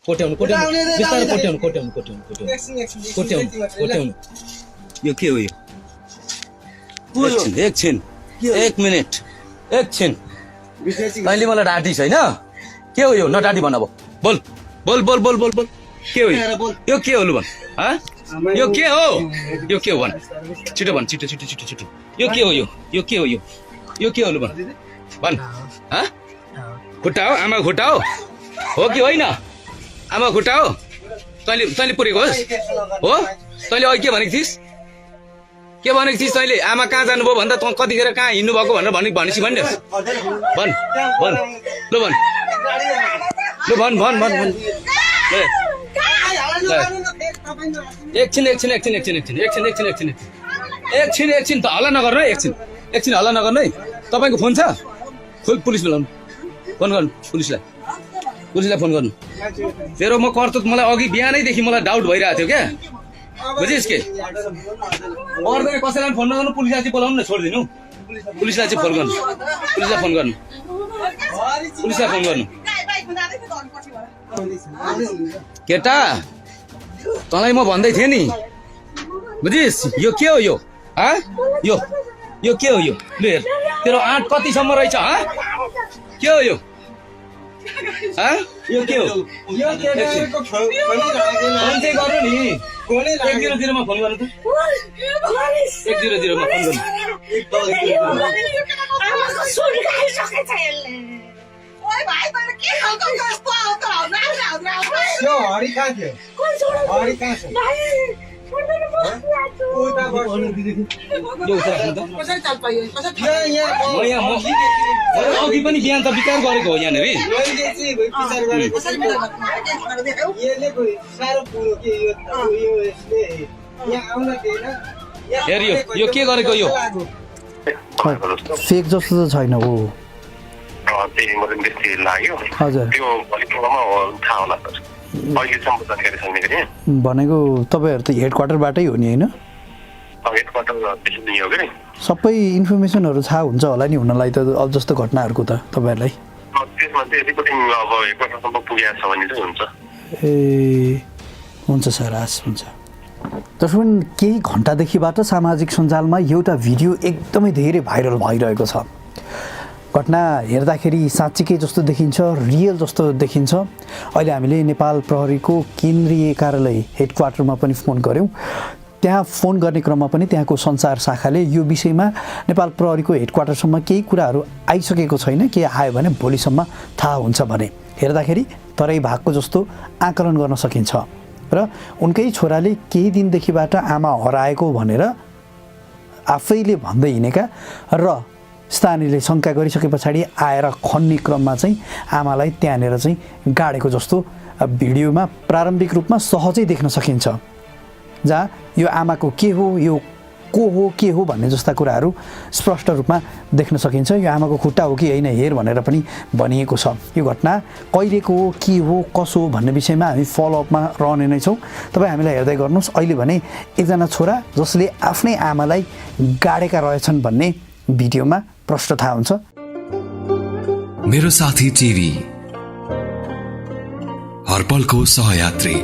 कोट्याउनु बिस्तारै कोट्याउनु यो के हो यो एकछिन 1 मिनेट एकछिन तैँले मलाई डाँटी छैन के हो यो नडाँटी भन अब बोल के हो यो के हो लु भन यो के हो भन छिटो भन छिटो यो के हो यो के हो यो के हो लु भन खुट्टा हो आमा खुट्टा हो कि होइन आमा खुट्टा हो तैँले पुरेको होस् हो तैँले अघि के भनेको थिइस् तैँले आमा कहाँ जानुभयो भन्दा त कतिखेर कहाँ हिँड्नु भएको भनेर भनेपछि भन्ने भन एकछिन त हल्ला नगर्नु है एकछिन हल्ला नगर्नु है तपाईँको फोन छ पुलिस बोलाउनु फोन गर्नु पुलिसलाई फोन गर्नु तेरो म कर्तुत मलाई अघि बिहानैदेखि मलाई डाउट भइरहेको थियो क्या बुझिस् के पर्दैन कसैलाई फोन नगर्नु पुलिसलाई चाहिँ बोलाउनु न छोडिदिनु पुलिसलाई चाहिँ फोन गर्नु केटा तँलाई म भन्दै थिएँ नि बुझिस् यो के हो यो के हो यो लु हेर तेरो आँट कतिसम्म रहेछ के हो यो यो के हो फोन चाहिँ गर्नु नि 100 मा फोन गर्नु त 100 मा फोन गर्नु अघि पनि बिहान त विचार गरेको हो यहाँनिर हेर यो के गरेको यो फेक जस्तो त छैन हो त्यही मतलब बेसी लाग्यो हजुर त्यो भलिकोमा थाहा होला सर अहिलेसम्म जानकारी छैन कि भनेको तपाईँहरू त हेड क्वार्टरबाटै हो नि होइन हेड क्वार्टरदेखि नै हो कि सबै इन्फर्मेसनहरू थाहा हुन्छ होला नि हुनलाई त अब जस्तो घटनाहरूको त तपाईँहरूलाई त्यसमा चाहिँ यतिपट्टि अब हेड क्वार्टरसम्म पुगेको छ भने चाहिँ हुन्छ ए हुन्छ सर हस् हुन्छ तसर्थ केही घन्टादेखिबाट सामाजिक सञ्जालमा एउटा भिडियो एकदमै धेरै भाइरल भइरहेको छ घटना हेर्दाखेरि साँच्चीकै जस्तो देखिन्छ रियल जस्तो देखिन्छ अहिले हामीले नेपाल प्रहरीको केन्द्रीय कार्यालय हेड क्वार्टरमा पनि फोन गऱ्यौँ त्यहाँ फोन गर्ने क्रममा पनि त्यहाँको सञ्चार शाखाले यो विषयमा नेपाल प्रहरीको हेड क्वार्टरसम्म केही कुराहरू आइसकेको छैन के आयो भने भोलिसम्म थाहा हुन्छ भने हेर्दाखेरि तरै भागको जस्तो आकलन गर्न सकिन्छ र उनकै छोराले केही दिनदेखिबाट आमा हराएको भनेर आफैले भन्दै हिँडेका र स्थानीयले शङ्का गरिसके पछाडि आएर खन्ने क्रममा चाहिँ आमालाई त्यहाँनिर चाहिँ गाडेको जस्तो भिडियोमा प्रारम्भिक रूपमा सहजै देख्न सकिन्छ जहाँ यो आमाको के हो यो के हो भन्ने जस्ता कुराहरू स्पष्ट रूपमा देख्न सकिन्छ यो आमाको खुट्टा हो कि होइन हेर भनेर पनि भनिएको छ यो घटना कहिलेको हो के हो कसो हो भन्ने विषयमा हामी फलोअपमा रहने नै छौँ तपाईँ हामीलाई हेर्दै गर्नुहोस् अहिले भने एकजना छोरा जसले आफ्नै आमालाई गाडेका रहेछन् भन्ने भिडियोमा प्रष्ट थाहा हुन्छ मेरो साथी टिभी हरपलको सहयात्री